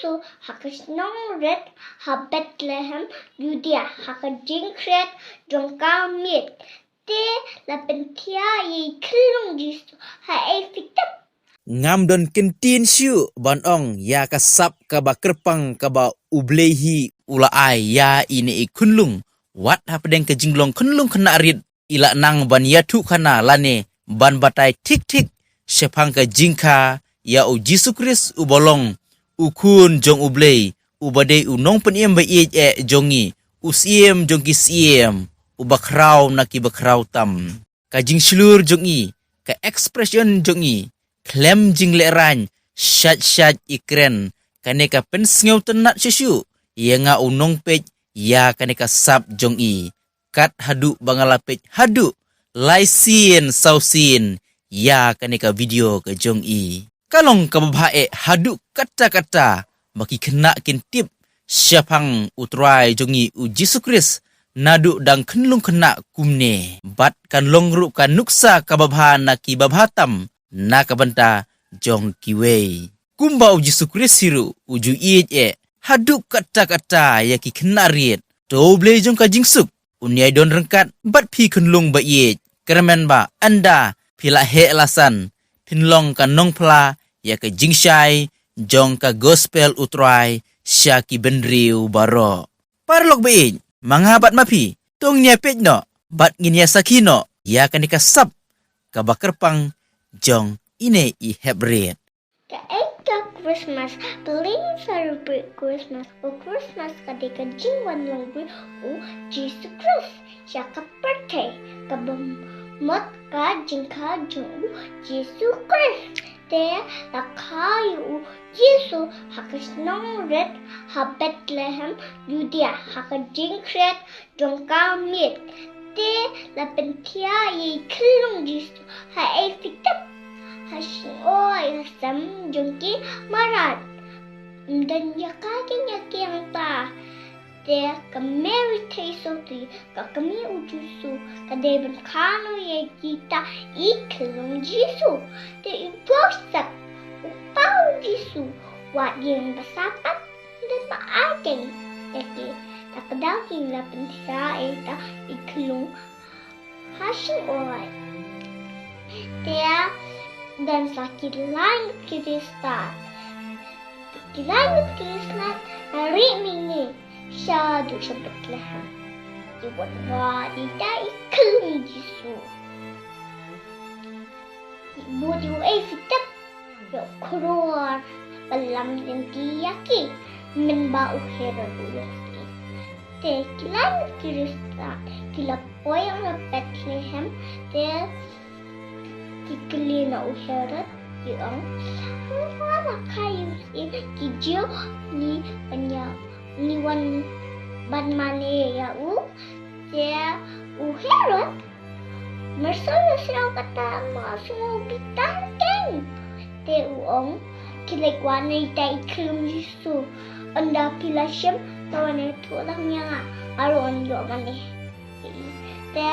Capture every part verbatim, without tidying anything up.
Jisu ha ka shnong rit ha Bethlehem, Judea, ha ka jingkhriat jong ka miet. Te la pynthiah ïa i khyllung Jisu ha ei phi tip. Ngam don kyntien shuh ban ong ïa ka sap kaba kyrpang kaba U Blei hi u la ai ïa ine i khunlung. Wat hapdeng ka jinglong khunlung khynnah rit, i la nang ban ïathuh khana lane ban batai thik thik shaphang ka jingkha ïa U Jisu Khrist uba long u Khun jong U Blei, uba dei u Nongpynim ba ïeit eh jong ngi, u Syiem jong ki syiem, uba khraw na kiba khraw tam. Ka jingshlur jong i, ka expression jong i, khlem jinglehrain, shait shait i kren, kane ka pynsngewtynnat shuh shuh ïa nga u nongpeit ïa kane ka sap jong i. Kat haduh ba nga la peit haduh lai sien saw sien ïa kane ka video ka jong i. Ka long kaba bha eh haduh katta katta ba ki khynnah kin tip shaphang U Trai jong i U Jisu Khrist naduh dang khunlung khynnah kumne. Bad kan long ruh ka nuksa kaba bha na kiba bha tam na ka bynta jong kiwei. Kumba U Jisu Khrist hi ruh u ju ïeit eh haduh katta katta ïa ki khynnah rit. To U Blei jong ka jingsuk un ïai don ryngkat bad phi khunlung ba ïeit. Kyrmen ba ynda phi la heh la san, phin long ka nongphla ïa ka jingshai jong ka gospel U Trai sha ki bynriew baroh. Paralok ba ïeit, ma nga bad ma phi to ngin ïa peit noh bad ngin ïa sakhi noh ïa kane ka sap kaba kyrpang jong ine i heprit. Kaei ka Christmas? Phi celebrate Christmas? U Christmas ka dei ka jingwan long u Jisu Khrist sha ka pyrthei, kaba mut ka jingkha jong U Jisu Khrist. Te la kha ïa U Jisu ha ka shnong rit ha Bethlehem, Judea, ha ka jingkhriat jong ka miet. Te la pynthiah ïa i khyllung Jisu ha ei phi tip? Ha shnong ïa sem jong ki mrad. Ym don ïa ka kynja kiang ta. Te ka Mary thei soti, ka kmie U Jisu, ka dei ban kha noh ïa kita i khyllung Jisu. Te i Joseph, u pa U Jisu, wat ïeng ba sa pat, ym don ba ai keiñ ïa ki. Te ka daw keiñ la pynthiah ïa kita i khyllung ha shnong. Te don sa ki lai ngut ki riewstad. Ki lai ngut ki riewstad la rieh mihngi shaduh sha Bethlehem. Ki wan wad ïa i khyllung Jisu. Ki bud ïa u, ei phi tip, ïa u khlur ba lam lynti ïa ki mynba u Herod u ïohi. Te ki lai ngut ki riewstad ki la poi ïa u na Bethlehem. Te ki kylli na u Herod, ki ong, "Hangno la kha ïa u Jisu? Ki Jiw ngi wan ïa, ngi wan ban mane ïa u." Te u Herod, marso ïohsngew kata, ma sngew bitar keiñ. Te u ong, "Khie leit wad na ita i khyllung Jisu. Ynda phi la shim, to wan ïathuh lang ïa nga, nga ruh ngan ïoh mane." Te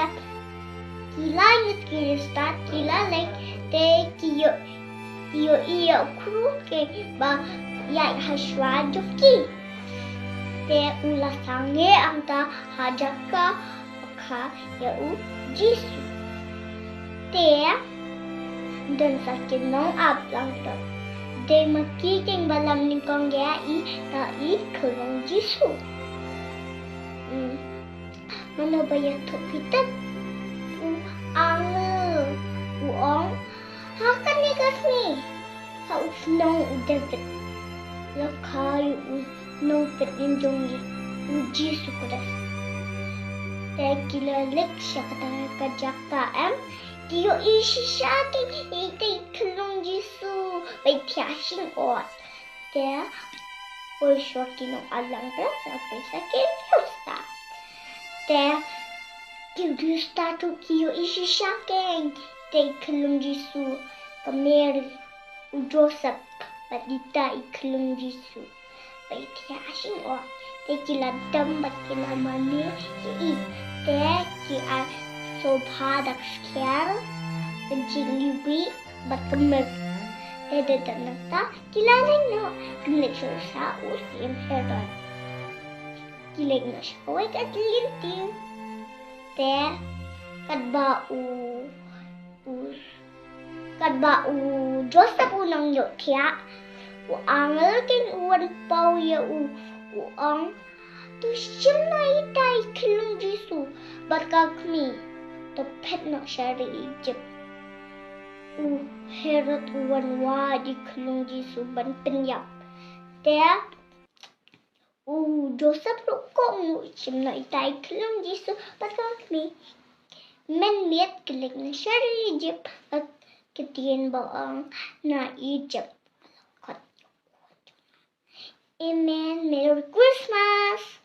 ki lai ngut ki riewstad ki la leit, te ki ïoh, ki ïohi ïa u khun keiñ ba ïaid ha shuwa jong ki. Te u la sangeh hangta ha jaka ba kha ïa u Jisu. Te don sa ki nongap langbrot. Dei ma ki keiñ ba lam nyngkong ïa i, ïa i khyllung Jisu. Hmm. Mano ba ïathuh phi tip? U angel u ong, ha kane ka sngi, ha u shnong u David, la kha ïa u nongpynim jong ngi, u Jisu Khrist. Te ki la leit sha kata ka jaka, em, ki ïohi shisha keiñ ïa i khyllung Jisu ba i thiah ha shyngot. Te poi shuwa ki nongap langbrot, sa poi sa ki riewstad. Te ki riewstad ruh ki ïohi shisha keiñ ïa i khyllung Jisu, ka Mary, u Joseph bad ita i khyllung Jisu ba i thiah ha shyngot. Te ki la dem bad ki la mane ïa i. Te ki ai sopha da ka skiar, ka jingiwbih bad ka myrrh. Te da dang nangta ki la leit noh, kim leit shuh sha u Syiem Herod. Ki leit noh sha kawei ka lynti. Te katba u, u katba u Joseph u nang ïohthiah, u angel kein u wan paw ïa u, u ong, to shim noh ita i khyllung Jisu bad ka kmie, to phet noh sha ri Egypt. U Herod u wan wad ïa i khyllung Jisu ban pynïap. Te u Joseph ruh u kohnguh, shim noh ita i khyllung Jisu bad ka kmie. Mynmiet ki leit noh sha ri Egypt, bad ki ktien ba ong, na Egypt. Amen. Merry Christmas.